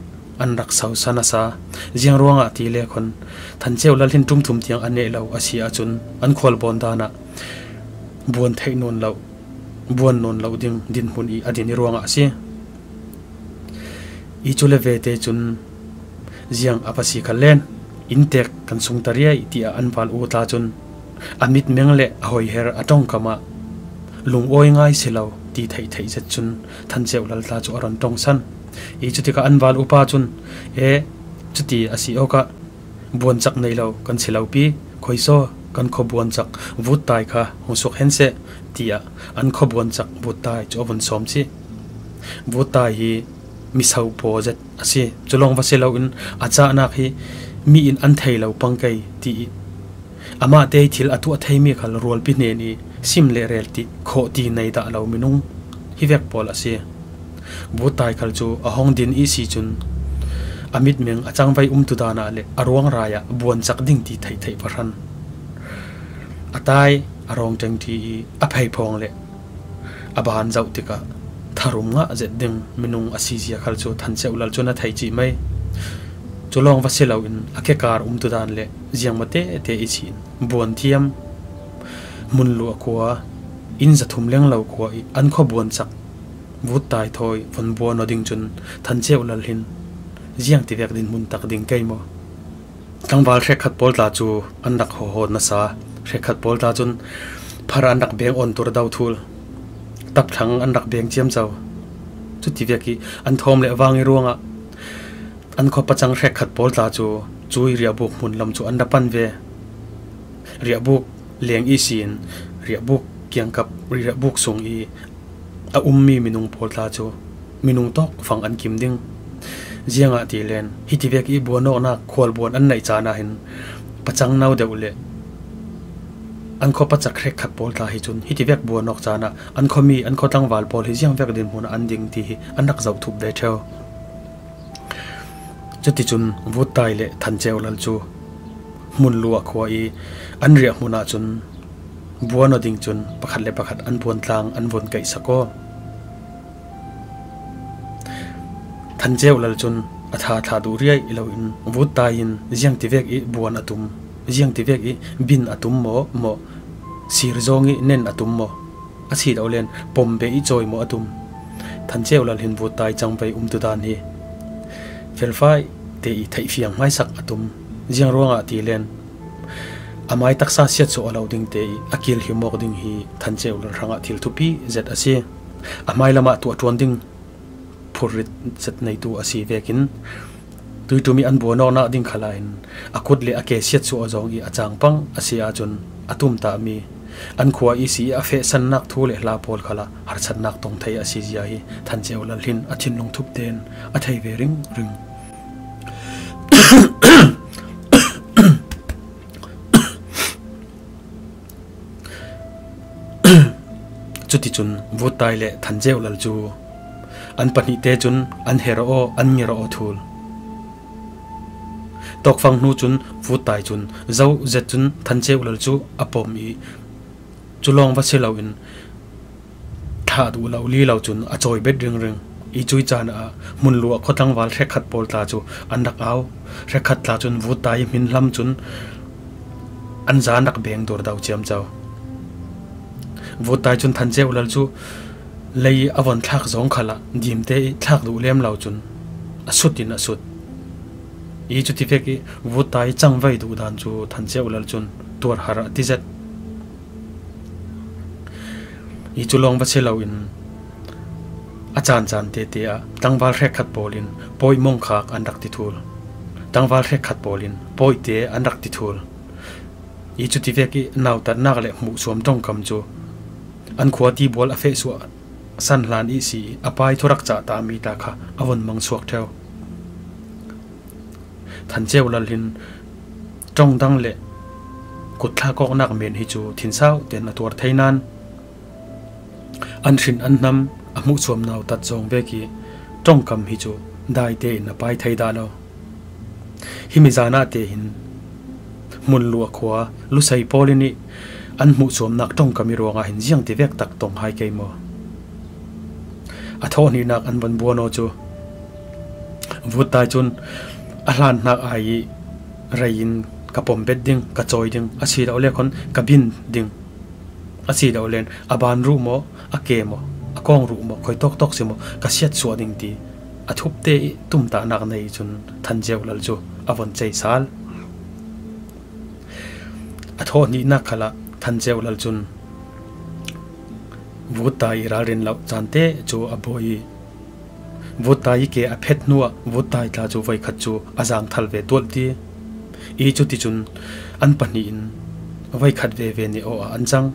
an rak sosa nasa. Ziang ruangah ti le khan Than Ceu Lal hin ṭum thum tiang a neh lo a si ahcun an khualbawn dan ah buan theih nawn lo, buan nawn lo ding dinhmun i a din i ruangah a si. I cu le vete cun ziang a va si kha len, inntek kan sungta riai tiah an val u tla cun a mitmeng le a hoiher a ṭongkam ah lungawi ngai si lo ti theihtheih zet cun Than Ceu Lal tla cu a ron ṭongsan. I cutikah an val upa cun, "E, cuti a si awkah buancak nei lo kan si lo pi, khoisaw kan khuabuancak vuttai kha hung suak hen seh," tiah an khuabuancak vuttai cu a vun sawm cih. Vuttai hi miso paw zet a si. Cu lawng va si loin a cahnak hi mi in an thei lo pang kei ti i amahte i thil a tuah theimi khal rualpi hnen i sim le rel ti khawh ti nei dah lo minung hi vek pawl a si. Vuttai khal cu a hong din i si cun a mitmeng a cangvai umtu dan ah le a ruangrai ah buancak ding ti theihtheih va hran. A tai a rawng ṭeng ṭi i a pheiphawng le a ban zoh tikah tharum ngah zet ding minung a si zia khal cu Than Ceu Lal cun a thei cih mai. Cu lawng va si loin a kekar umtu dan le ziangmaw tete i chin buan thiam, hmunluah khua, inn zathum lenglo khua i an khuabuancak vuttai thawi von buan aw ding cun Than Ceu Lal hin Ziang tivek dinhmun tak ding kei maw? Tlangval hrekkhat pawl tla cu an rak hawhaw nasa. Hrekkhat pawl tla cun phar an rak beng awn tur do thul. Tapthlang an rak beng ciamco. Cutivek ih an thawm le vang ih ruangah an khua pacang hrekkhat pawl tla cu cui riahbuk hmun lam cu an ra pan ve. Riahbuk leng ihsin riahbuk kiangkap, riahbuk sung ih a ummi minung pawl tla cu minung tawk fang an kim ding. Ziangahtile hitivek ih buan awknak khualbuan an neih caan ah hin pacang no deuh le an khua pacak hrekkhat pawl tla hi cun hitivek buan awk caan ah an khuami, an khua tlangval pawl hi ziangvek dinhmun ah an ding ti hi an rak zoh thup ve ṭheu. Cuticun Vuttai le Than Ceu Lal cu Hmunluah khua ih an riahhmun ahcun buan aw ding cun pakhat le pakhat an buantlang an vun kaihsak aw. Than Ceu Lal cun a tha thlah duh riai loin Vuttai in ziangtivek ih buan a tum, ziangtivek ih bin a tum maw, maw, sir zawng ih nen a tum maw, a si lo len pom be ih cawi maw a tum. Than Ceu Lal hin Vuttai cangvei umtudan hi felfai te ih theihfiang hmaisak a tum. Ziang ruangah ti len a mai taksa siatsuah a lo ding te ih a kilhim awk ding hi Than Ceu Lal hrangah thil thupi zet a si. A hmailam ah tuah ṭuan ding phurrit zet neitu a si vekin tuiṭum ih an buan awknak ding khalah hin a kut le a ke siatsuah zawng ih a cangpang a si ahcun a tumtahmi an khua ihsi ih a fehsannak thu le hla pawl khalah harsatnak tong thei a si zia hi Than Ceu Lal hin a thinlung thup tein a thei ve ringring. Cuticun Vuttai le Than Ceu Lal cu an pahnihte cun an her aw, an ngir aw thul. Tawkfang hnu cun Vuttai cun zo zet cun Than Ceu Lal cu a pom ih cu lawng va si loin thlah duh lo li lo cun a cawi bet ringring. Ih cui caan ah Hmunluah khua tlangval hrekkhat pawl tla cu an rak au. Hrekkhat tla cun Vuttai ih hmin hlam cun an za an rak beng dur do ciamco. Vuttai cun Than Ceu Lal cu lei a von thlak zawng khalah dimte ih thlak duh lem lo cun a sut in a sut. Ih cutivek ih Vuttai cangvei duhdan cu Than Ceu Lal cun tuar har a ti zet. Ih cu lawng va si loin a caancaan tete ah tlangval hrekkhat pawl in pawih mongkhak an rak ti thul. Tlangval hrekkhat pawl in pawihte an rak ti thul. Ih cutivek ih nautatnak le hmuhsuam ṭongkam cu an khua tibual a fehsuah san hlan ihsi ih a pai thurak cah tami ta kha a vun mang suak ṭheu. Than Ceu Lal hin ṭong dang le kut thlak awknak men hi cu thinsau tein a tuar thei nain an hrin an hnam a hmuhsuam nautat zawng vek ih ṭongkam hi cu dai tein a pai thei dah lo. Himi zan ah te hin Hmunluah khua Lusei pawl in ih an hmuhsuamnak ṭongkam ih ruangah hin ziangtivek tak tong hai kei maw? A thawh hnihnak an van buan aw cu. Vuttai cun a hlan hnak ai ih rei in ka pom bet ding, ka cawi ding, a si lo le khawn ka bin ding, a si lo len a ban ruh maw, a ke maw, a kawng ruh maw, khui tawktawk si maw, ka siatsuah ding ti a thupte ih tumtahnak nei cun Than Ceu Lal cu a von cei sal. A thawh hnihnak khalah Than Ceu Lal cun Vuttai ih ralrin loh caan te cu a buai ih Vuttai ih ke a phet hnuah Vuttai tla cu voikhat cu a zaangthal ve tualh ti. Ih cuticun an pahnih in voikhat veve nih aw ah an cang.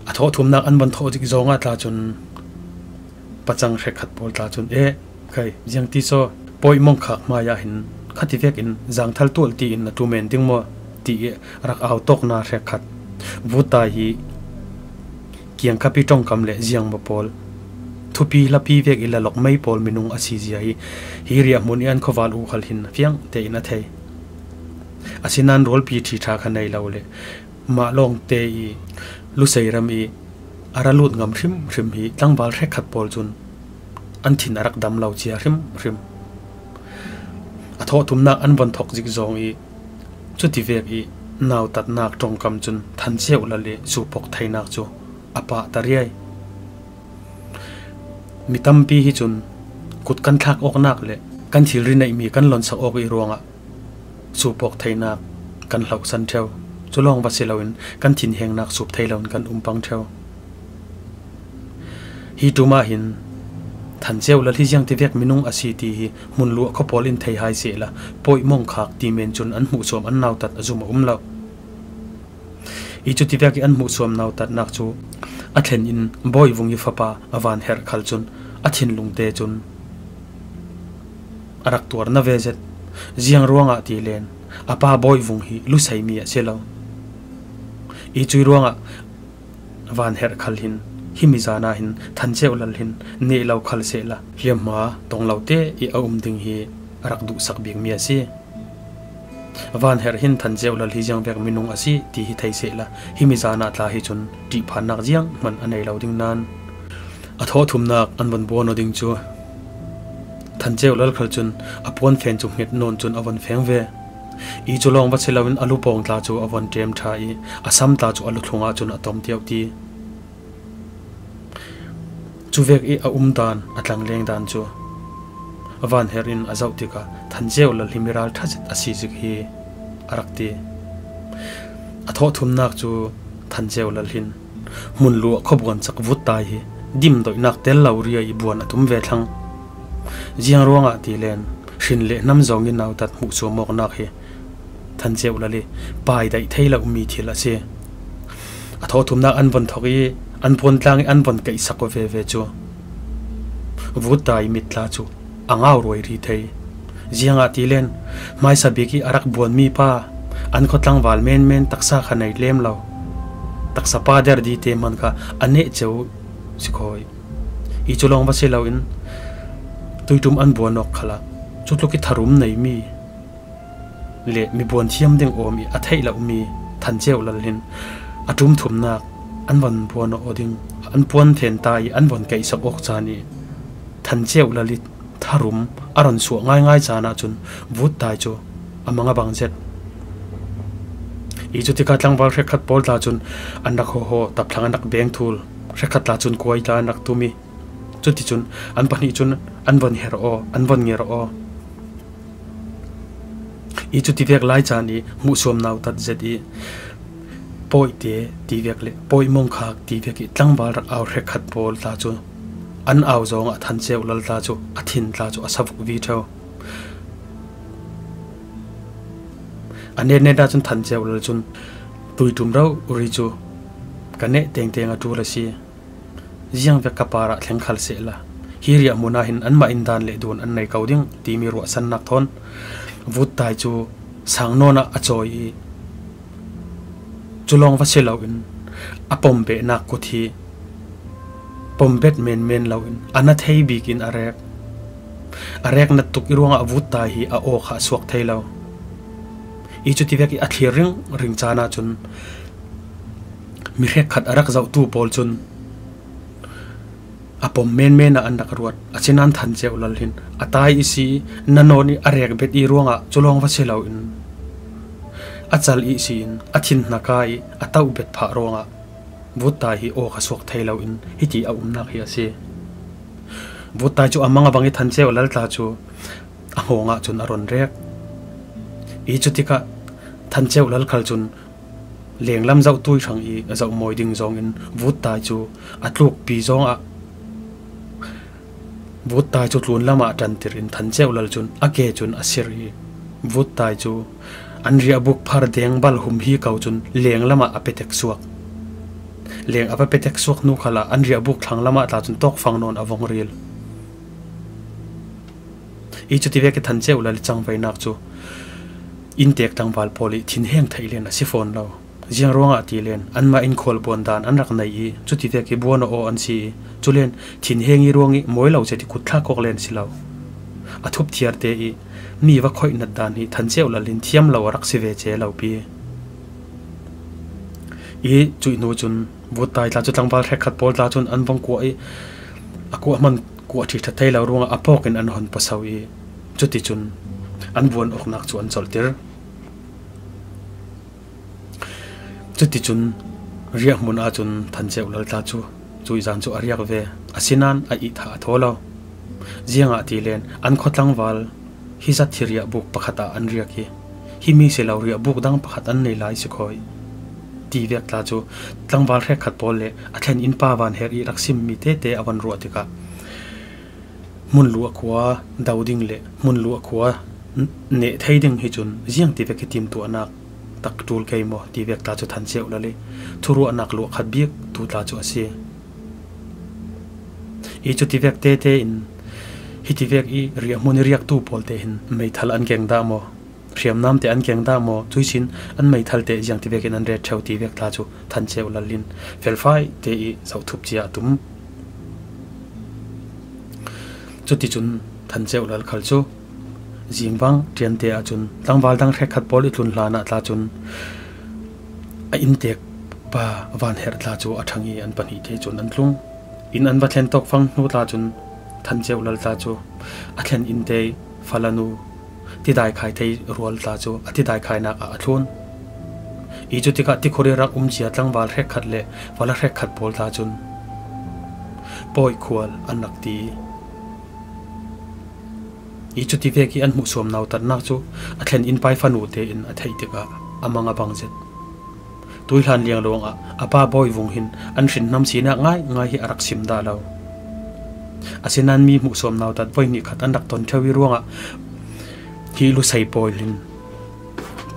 A thawhthumnak an van thawh zik zawngah tla cun pacang hrekkhat pawl tla cun, "Eh, khai, ziangti saw pawih mongkhak hmaiah hin khativek in zaangthal tualh tiin na ṭumen ding maw?" ti ih rak au tawkna hrekkhat. Vuttai hi kiangkap ih ṭongkam le ziangmaw pawl, thupi hlapi vek ih lalok mei pawl minung a si zia hi, hi riahhmun ih an khuaval ukhal hin fiang tein a thei. Asinain rualpi ṭhiṭha kha nei lo le mah lawngte ih Lusei ram ih a ra lut ngam hrimhrim hi tlangval hrekkhat pawl cun an thin a rak dam lo cia hrimhrim. A thawhthumnak an von thawk zik zawng ih cutivek ih nautatnak ṭongkam cun Than Ceu Lal ih suupok theinak cu a pah ta riai. Mi tampi hi cun Kut kan thlak awknak le kan thilri neih mi kan lonsak awk i ruangah sup awk theinak kan hlauhsan ṭheu. Cu lawng va si loin kan thinhengnak sup thei loin kan um pang ṭheu. Hi ṭum ah hin Than Ceu Lal hi ziang tivek minung a si ti hi hmun luah khua pawl in thei hai sehla, Pawi Mawngkhak ti men cun an hmuhsuam an nautat a zum a um lo. I cu tivek i an hmuhsuam nautatnak cu a thlen in Bawi Vung i fapa a Van Herh khal cun a thinlung te cun a rak tuar na ve zet. Ziang ruangah ti len a pa Bawi Vung hi lusei mi a si lo. I cuih ruangah Van Herh khal hin himi zan ah hin Than Ceu Lal hin neh lo khal sehla, hliamhma tong lo te i a um ding hi a rak duhsak bikmi a si. Van Herh hin Than Ceu Lal hi ziang vek minung a si ti hi thei sehla, himi zan ah tla hi cun ṭihphannak zianghman a nei lo ding nain a thawhthumnak an von buan aw ding cu Than Ceu Lal khal cun a puan fen cu hnget nawn cun a von feng ve. I cu lawng va si loin a lupawng tla cu a von ṭem ṭha i a sam tla cu a luthlung ah cun a tom tiauh ti. Cuvek i a um dan, a tlangleng dan cu Van Herh in a zoh tikah Than Ceu Lal hi miral ṭha zet a si zik hi a rak ti. A thawhthumnak cu Than Ceu Lal hin hmun luah khuabuan cak Vuttai hi dimdoihnak tel lo ria i buan a tum ve thlang. Ziang ruangah ti len hrin le hnam zong i nautat hmuhsuam awknak hi Than Ceu Lal i paidaih thei lomi thil a si. A thawhthumnak an von thok i an puantlang i an von keihsak aw veve cu Vuttai mit tla cu a ngau ruai rih thei. Ziangahtile hmaisa bik i a rak buanmi pa an khua tlangval menmen taksa kha nei lem lo. Taksa pa der dite hman kha a neh ceu si khawi. I cu lawng va si loin tuiṭum an buan awk khalah cutluk i tharum neimi le mibuan thiam ding awm i a theih lomi Than Ceu Lal hin a ṭum thumnak an von buan aw ding, an puan fen ta i an von keihsak awk caan i Than Ceu Lal i tharum a ron suah ngaingai caan ahcun Vuttai cu a mang a bang zet. I cu tikah tlangval hrekkhat pawl tla cun an rak hawhaw, tapthlang an rak beng thul, hrekkhat tla cun kuai tla an rak tum i cuticun an pahnih cun an von her aw, an von nger aw. I cu tivek lai caan i hmuhsuam nautat zet i Pawite tivek le Pawi Mongkhak tivek i tlangval rak au hrekkhat pawl tla cu an au zongah Than Ceu Lal tla cu a thin tla cu a savuk vi ṭheu. A netnet ahcun Than Ceu Lal cun tuiṭum rori cu ka neh tengteng a ṭul a si. Ziangvek ka parah thleng khal sehla, hi riahhmun ah hin anmah in dan le dun an nei ko ding timi ruahsannak thawn Vuttai cu sang nawn ah a cawi i cu lawng va si loin a pombehnak kut hi pombet menmen loin a na thei bik in a rek. A rek nat tuk i ruangah Vuttai hi a aw kha a suak thei lo. I cu tivek i a thlir ringring caan ahcun mi hrekkhat a rak zohtu pawl cun a pom menmen ah an rak ruat. Asinain Than Ceu Lal hin a tai i si i na nawn i a rek bet i ruangah cu lawng va si loin a cal i si in a thin hnaka i a tauh bet phah ruangah Vuttai hi aw kha suak thei loin hiti a umnak hi a si. Vuttai cu a mang a bang i Than Ceu Lal tla cu a hngawng ah cun a ron rek. I cu tikah Than Ceu Lal khal cun lenglam zohtui hrang i a zoh mawi ding zongin Vuttai cu a tlukpi zongah Vuttai cu tlunlam ah ṭantir in Than Ceu Lal cun a ke cun a sir i Vuttai cu an riahbuk phar deng bal hum hi ko cun lenglam ah a petek suak. Leng a va petek suak hnu khalah an riahbuk thlanglam ah tla cun tawkfang nawn a vong ril. I cu tivek i Than Ceu Lal i cangvainak cu inntek tlangval pawl i thinheng theih len a si fawn lo. Ziang ruangah ti len anmah in khualbuan dan an rak nei i cu tivek i buan aw an si i cu len thinheng i ruang i mawi lo zet i kutthlak awk len si lo. A thup thiarte i mi va khoihnat dan hi Than Ceu Lal in thiam lo a rak si ve ce lo pi. I cuih hnu cun Vuttai tla cu tlangval hrekkhat pawl tla cun an vong kuah i a kuah hman kuah ṭhi ṭha thei lo ruangah a pawk in an hon paso i cuticun an buan awknak cu an colhtir. Cuticun riahhmun ahcun Than Ceu Lal tla cu cuih zan cu a riak ve. Asinain a ihthah a thaw lo. Ziangahtile an khua tlangval hi zat hi riahbuk pakhat ah an riak hi, hi mi si lo riahbuk dang pakhat an nei lai si khawi. Ti vek tla chu tlangval hrekkhat pawl le a thlen innpa Van Her i rak sim mi tete a van ruah tikah, hmun luah khua do ding le hmun luah khua n-, neh thei ding hi cun ziang ti vek i timtuahnak tak ṭul kei maw ti vek tla cu Than Ceu Lal i thuruahnak luah khat bik tu tla cu a si. I cu ti vek tete in hi ti vek i riahhmun i riaktu pawl te hin meithal an keng dah maw? Hriamnam te an keng dah maw? Cuihsin an meithal te ziang ti vek in an ret ṭheu ti vek tla cu Than Ceu Lal in felfai te i zohthup cia a tum. Cuticun Than Ceu Lal khal cu zingvang ṭiante ahcun tlangval dang hrekkhat pawl i tlun hlan ah tla cun a inntek pa Van Her tla cu a ṭhang i an pahnih te cun an tlung. Inn an va thlen tawk fang hnu tla cun Than Ceu Lal tla cu a thlen innte falanu tidai khai thei rual tla cu a tidai khainak ah a thlun. I cu tikah tikhur i rak um cia tlangval hrekkhat le fala hrekkhat pawl tla cun pawi khual an rak ti. I cu ti vek i an hmuhsuam nautatnak cu a thlen inn pai fanu tein a theih tikah a mang a bang zet. Tuihlan lianglawng ah a pa Bawi Vung hin an hrinhnam sinak ngaingai hi a rak sim dah lo. Asinain mi hmuhsuam nautat voi hnih khat an rak ton ṭheu i ruangah hi Lusei pawl hin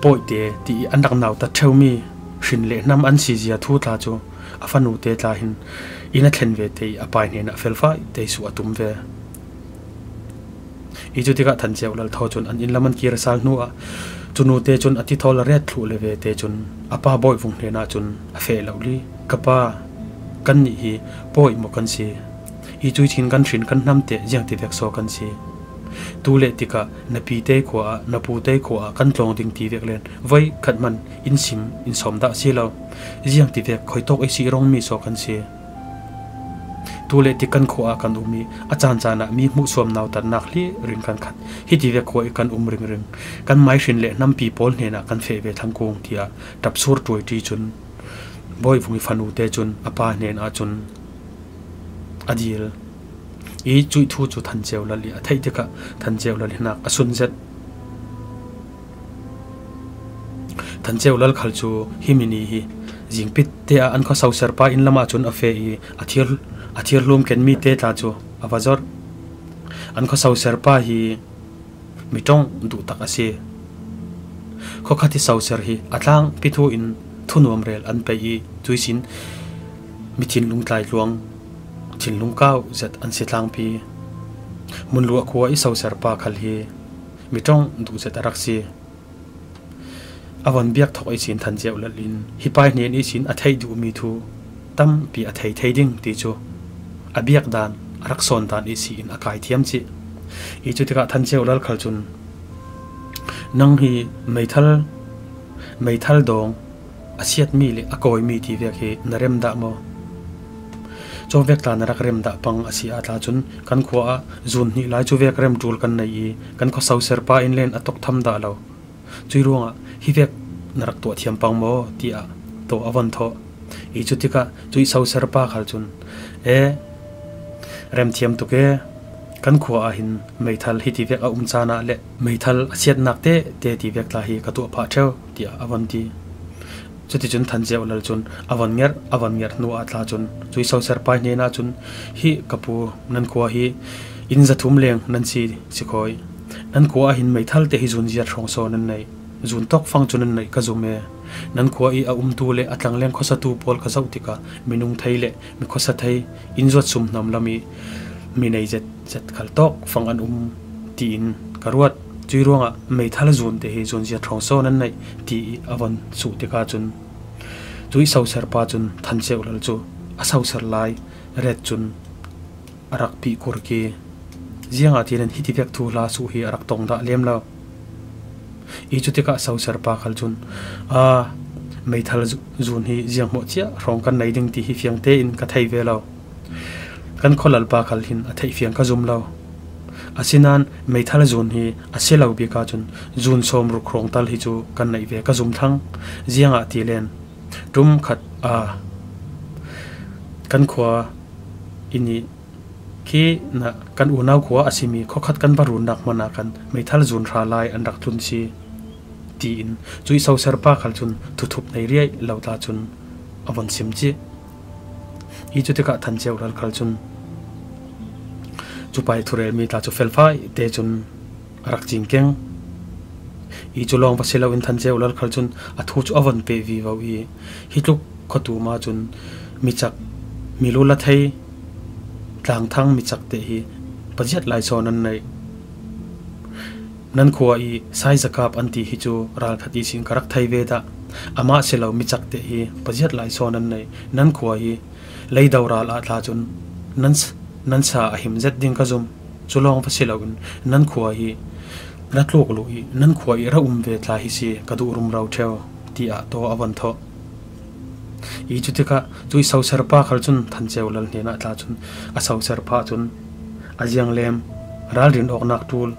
pawite ti i an rak nautat ṭheumi hrin le hnam an sizia thu tla cu a fanute tla hin inn a thlen ve te i a pai hnenah felfai te i suh a tum ve. I cu tikah Than Ceu Lal thaw cun an inn lam an kir a sal hnu ah cu nute cun a tithawl a ret thluh le ve te cun a pa Bawi Vung hnenah cun a feh lo li, "Ka pa, kannih hi pawi maw kan si? I cuihcin kan hrin kan hnam te ziang ti vek saw kan si? Tu le tikah na pite khua ah, na pute khua ah kan tlawng ding ti vek len voi khat man in sim in sawm dah si lo. Ziang ti vek khoitawk i si rawngmi saw kan si? Tu le ti kan khua ah kan um i a caancaan ah mi hmuhsuam nautatnak hlir ring kan khat hi ti vek khua i kan um ringring. Kan mai hrin le hnampi pawl hnenah kan feh ve thlang kung," tiah ṭap sur ṭuai ṭi cun Bawi Vung i fanute cun a pa hnenah cun a dil. I cuih thu cu Than Ceu Lal i a theih tikah Than Ceu Lal hi nak a sun zet. Than Ceu Lal khal cu hi mi ni hi zingpit te ah an khua soserpa inn lam ah cun a feh i a thir, a thir hlum kenmi te tla cu a va zorh. An khua soserpa hi mi ṭong duh tak a si. Khuakhat i soser hi a tlangpi thu in thunuam rel an peih i cuihsin mi thinlung tlaitluang, thinlung kau zet an si tlangpi. Hmunluah khua i soserpa khal hi mi ṭong duh zet a rak si. A von biak thawk ihsin Than Ceu Lal in hi pa hnen ihsin a theih duhmi thu tampi a thei thei ding ti cu a biak dan, a rak sawn dan ihsin a kai thiam cih. I cu tikah Than Ceu Lal khal cun, "Nang hi meithal, meithal dawng a siatmi le a kawimi ti vek hi na rem dah maw? Cawvek tla na rak rem dah pang a si ah tla cun kan khua ah zun hnih lai cu vek rem ṭul kan nei i kan khua soserpa in len a tawk tham dah lo. Cuih ruangah hi vek na rak tuah thiam pang maw?" tiah taw a von thawh. I cu tikah cuih soserpa khal cun, "E, rem thiam tuk e, kan khua ah hin meithal hi ti vek a um caan ah le meithal a siatnak te te ti vek tla hi ka tuah phah ṭheu," tiah a von ti. Cuticun Than Ceu Lal cun a von ngerh, a von ngerh hnu ah tla cun cuih soserpa hnenah cun, "Hi ka pu, nan khua hi inn zathum leng nan si si khawi. Nan khua ah hin meithal te hi zun ziat hrawng saw nan neih, zun tawk fang cu nan neih ka zum e. Nan khua i a umtu le a tlangleng khuasatu pawl ka zoh tikah minung thei le mi khuasa thei, inn zuat sum hnam lam i mi nei zet zet khal tawk fang an um tiin ka ruat. Cuih ruangah meithal zun te hi zun ziat hrawng saw nan neih," ti i a von suh tikah cun cuih soserpa cun Than Ceu Lal cu a soser lai ret cun a rak pih kurki. Ziangahtile hi ti vek thuhla suh hi a rak tong dah lem lo. I cu tikah soserpa khal cun, "A, meithal zu-, zun hi zianghmawh cia hrawng kan nei ding ti hi fiang tein ka thei ve lo. Kan khualalpa khal hin a theih fiang ka zum lo. Asinain meithal zun hi a si lo bik ahcun zun sawmruk hrawng tal hi cu kan neih ve ka zum thlang. Ziangahtile ṭum khat a kan khua inn i Khi na kan unau khua a simi khuakhat kan va runnak hmanah khan meithal zun hra lai an rak tlun si, tiin cuih soserpa khal cun thuthup nei riai lo tla cun a von sim cih. I cutikah Than Ceu Lal khal cun cupai thurelmi tla cu felfai te cun a rak cing keng. I cu lawng va si loin Than Ceu Lal khal cun a thu cu a von peh vivo i, hi tluk khuatu ma cun micak, milu la thei, tlangthang micak te hi paziat lai sawn an neih. Nan khua i Sai Zakap an ti hi cu ralkhat ihsin ka rak thei ve dah. Amah si lo micak te hi paziat lai sawn an neih. Nan khua hi leido ral ah tla cun nan, nan sa a him zet ding ka zum. Cu lawng va si loin nan khua hi ra tluk luh i nan khua i ra um ve tla hi si ka duh rumro ṭheu, tiah taw a von thawh. I cutikah cuih soserpa khal cun Than Ceu Lal hnenah tla cun a soserpa cun a zianglem ralrin awknak ṭul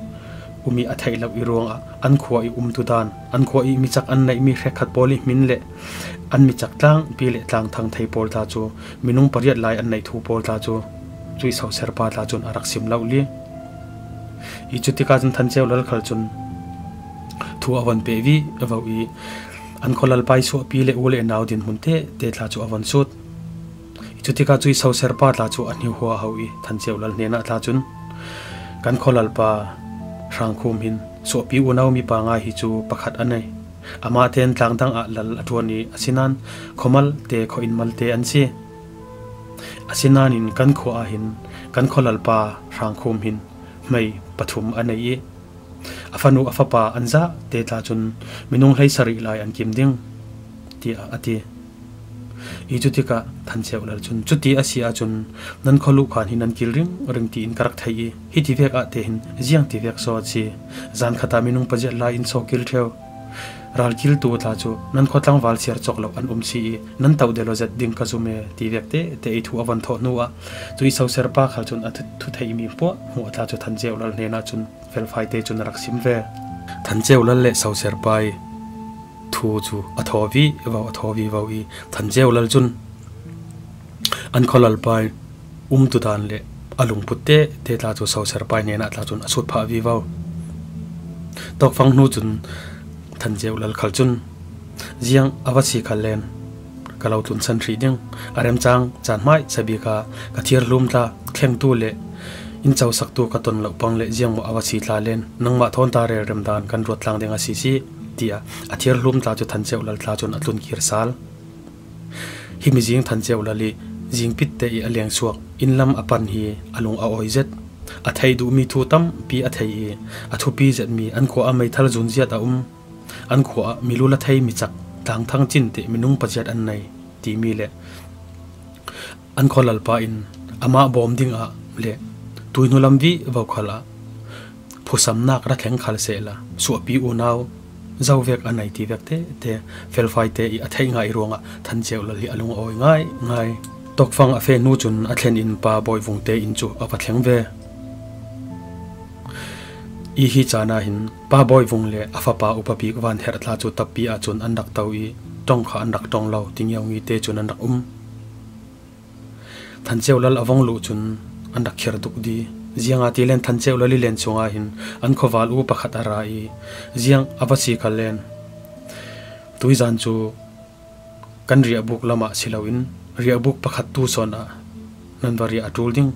um i a theih loh i ruangah an khua i umtu dan, an khua i micak an neihmi hrekkhat pawl i hmin le an micak tlangpi le tlangthang thei pawl tla cu minung pariat lai an neih thu pawl tla cu cuih soserpa tla cun a rak sim lo li. I cutikah cun Than Ceu Lal khal cun thu a von peh vivo i an khualalpa i suahpi le u le nau dinhmun te te tla cu a von sut. I cutikah cuih soserpa tla cu a hnihuaho i Than Ceu Lal hnenah tla cun kan khualalpa Hrangkhum hin suahpi unau mipa ngai hi cu pakhat a nei. Amah ten tlangdang ah lal a ṭuan i asinain khuamal te khuainn mal te an si. Asinain kan khua ah hin kan khualalpa Hrangkhum hin hmei pathum a nei i a fanu a fapa an zah te tla cun minung hleisarih lai an kim ding, tiah a ti. I cutikah Than Ceu Lal cun cuti a si ahcun nan khualuh khan hi nan kil ringring tiin ka rak thei i hiti vek ah te hin ziang ti vek saw a si. Zan khat ah minung paziat lai in saw kil ṭheu. Ral kiltu tla cu nan khua tlangval siar cawk lo an um si i nan toh delo zet ding ka zum e ti vek te te i thu a von thawh hnu ah cuih soserpa khal cun a thu, thu theihmi hmuahhmuah tla cu Than Ceu Lal hnenah cun felfai te cun a rak sim ve. Than Ceu Lal le soserpa i thu cu a thaw vivo, a thaw vivo i Than Ceu Lal cun an khualalpa i umtu dan le a lungput te te tla cu soserpa i hnenah tla cun a sut phah vivo. Tawkfang hnu cun Than Ceu Lal khal cun ziang a va si khal len ka lo tlunsan hrih ding. A remcang caan hmai sabik ah ka thirhlum tla thlengtu le in cosaktu ka ton loh pang le ziangmaw a va si tla len nangmah thawn ta relrem dan kan ruat tlang ding a si si, tiah a thirhlum tla cu Than Ceu Lal tla cun a tlun kir sal. Hi mizing Than Ceu Lal i zingpit te i a lengsuak innlam a pan hi a lung a awi zet. A theih duhmi thu tampi a thei i a thupi zetmi an khua ah meithal zunziat a um. An khua ah milu la thei micak tlangthang cin te minung paziat an nei timi le an khualalpa in amah bawm dingah le tuihnu lam vivo khal ah phusamnak ra thleng khal sehla suahpi unau zo vek a nei ti vek te te felfai te i a theih ngai ruangah Than Ceu Lal hi a lung a awi ngai ngai. Tawkfang a feh hnu cun a thlen in Pa Bawi Vung te in cu a va thleng ve. I hi caan ah hin Pa Bawi Vung le a fapa upa bik Van Herh tla cu tappi ahcun an rak to i ṭong kha an rak ṭong lo ti ngiaungi te cun an rak um. Than Ceu Lal a vong luh cun an rak khir duk di. Ziangahtile Than Ceu Lal i len chungah hin an khuaval u pakhat a ra i ziang a va si khal len tuizan cu kan riahbuk lamah si loin riahbuk pakhat tu sawn ah nan va riah a ṭul ding.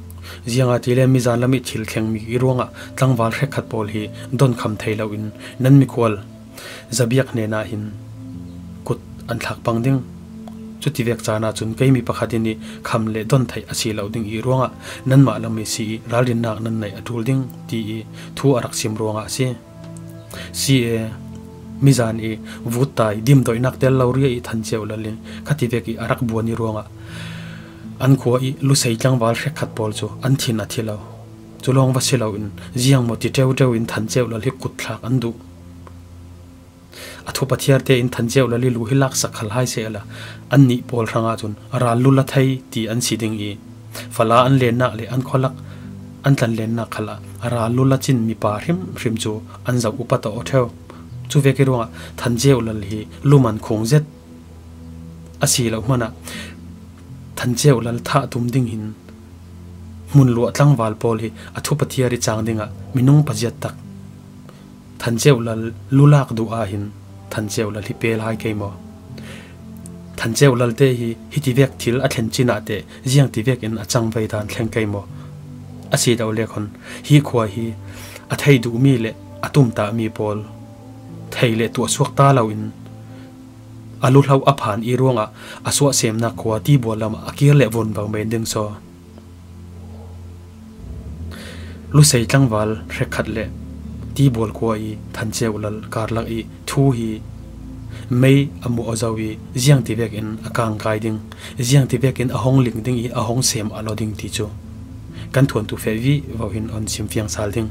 Ziangahtile mizan lam i thil thlengmi i ruangah tlangval hrekkhat pawl hi donkham thei loin nan mikhual zabiak hnenah hin kut an thlak pang ding. Cutivek caan ahcun keimi pakhat in i kham le don theih a si lo ding i ruangah nanmah lam i si i ralrinnak nan neih a ṭul ding ti i thu a rak sim ruangah a si. Si e, mizan i vut ta i dimdoihnak tel lo riah i Than Ceu Lal i khativek i a rak buan i ruangah an khua i lusei tlangval hrekkhat pawl cu an thin a thi lo. Cu lawng va si loin ziangmaw ti ṭeuṭeu in Than Ceu Lal hi kut thlak an duh. A thup a thiar tein Than Ceu Lal i lu hi laksak khal hai sehla annih pawl hrangah cun ral lula thei ti an si ding i fala an lennak le an khualak an tlanlennak khalah ral lula cin mipa hrimhrim cu an zoh upat aw ṭheu. Cuvek i ruangah Than Ceu Lal hi luman khung zet a si lo hmanah Than Ceu Lal thah tum ding hin Hmun luah tlangval pawl hi a thu pathiar i chang dingah minung paziat tak Than Ceu Lal lulak duh ah hin Than Ceu Lal hi pel hai kei maw? Than Ceu Lal te hi hitivek thil a thlen cin ah teh ziangtivek in a cang vei dan thleng kei maw? A si lo lek hun hi khua hi a thei duh mi le a tumtah mi pawl thei le tuah suak ta lo in a luhlo a phan i ruangah a suahsemnak khua Tibual lamah a kir le vun bang men ding saw. Lusei tlangval hrekkhat le Tibual khua i Than Ceu Lal karlak i thu hi mei a muh a zo i ziangtivek in a kangkai ding, ziangtivek in a hong ling ding i a hong sem a lo ding ti cu kan thuantu feh vivo hin on sim fiang sal ding.